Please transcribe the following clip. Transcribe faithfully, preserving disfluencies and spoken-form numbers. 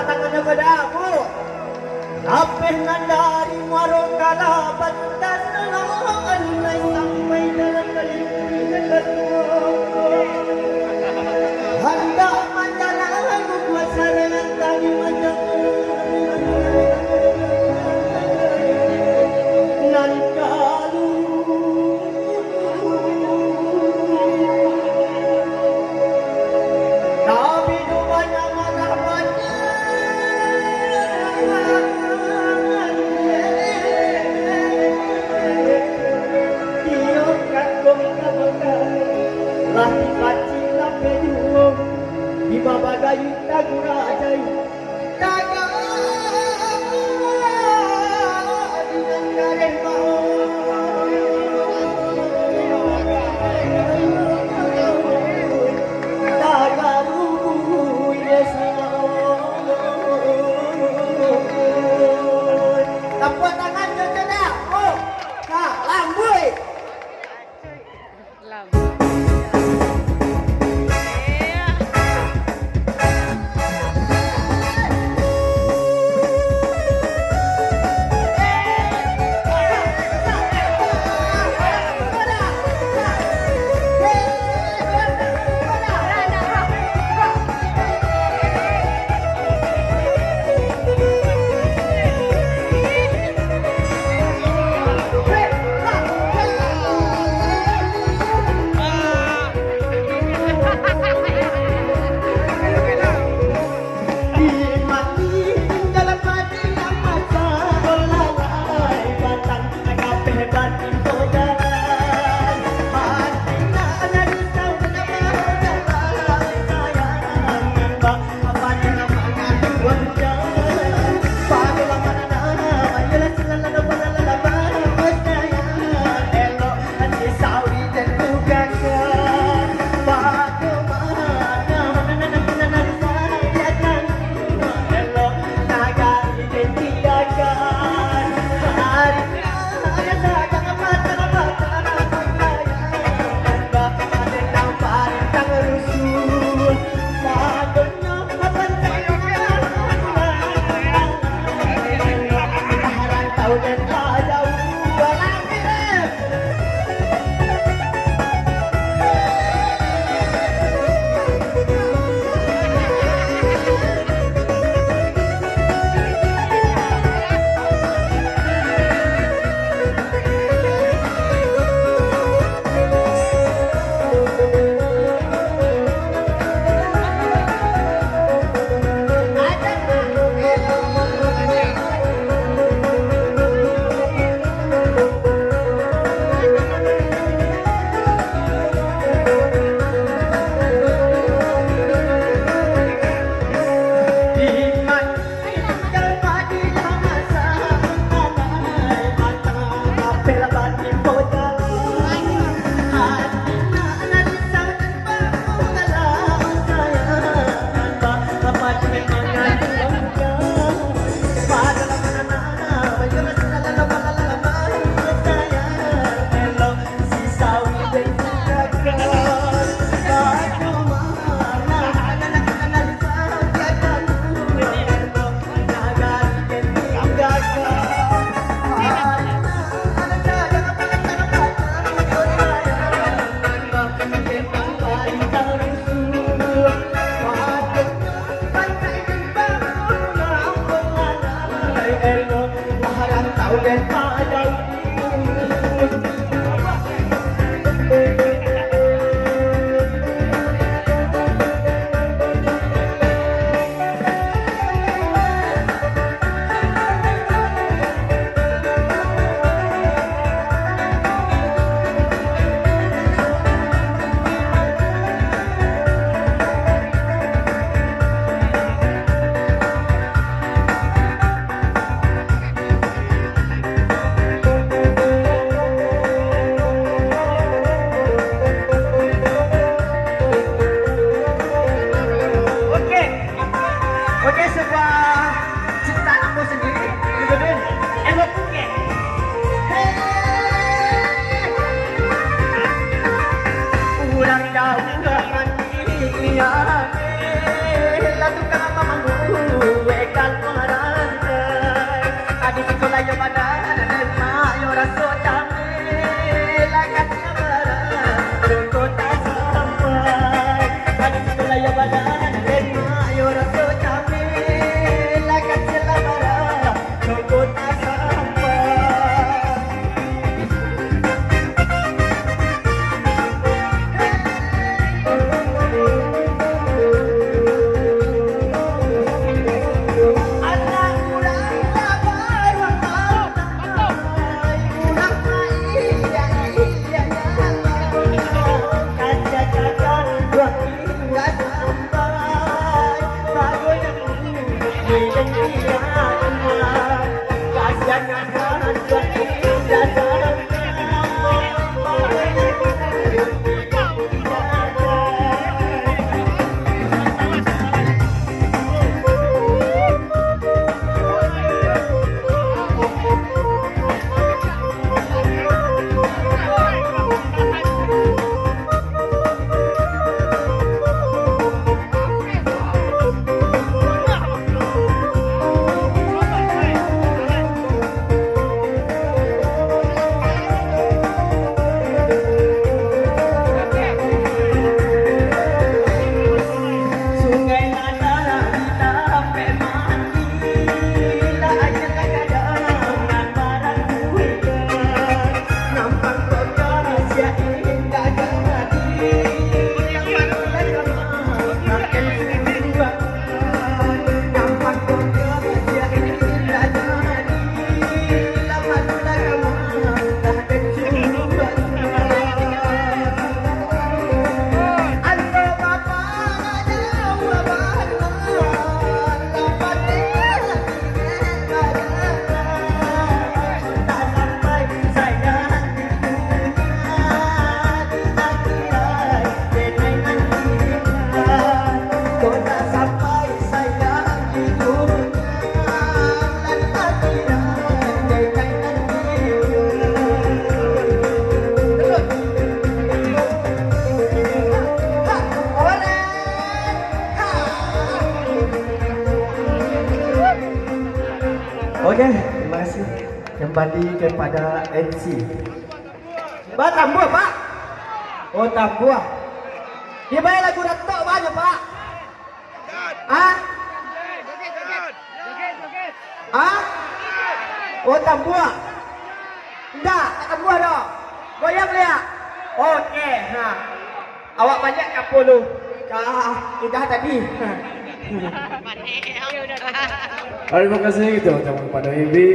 Tangannyo badabu, lapeh nan dari muaro kala, pantas lawan lai sampai dalam kali kaduo. Handak manjalang bubuak sarangan tadi manjalang nan kalu. Tapi tu banyak marah banyak. Iyo, kantong tabakar, lah dipacik lapeh juo, di babagayu tagurajai. Tapuak tangan jo cegak. Oh, ka lambuik. Lam. Oke. Oke, sebuah ciptaan aku sendiri. Judulnya Embok Pungkek. Urang jauah mati, lah tukang mamanggu. Oke, terima kasih kembali kepada M C. Ba, tambuah, Pak? Oh, tambuah. Dibayar lagu Datuk banyak, Pak? Ah? Ah? Oh, tambuah. Indak, tak tambuah doh. Goyang liak. Oke, ha. Awak baliak ka Apollo. Ka Indah tadi. Terima kasih, kita ucapkan kepada Ebi.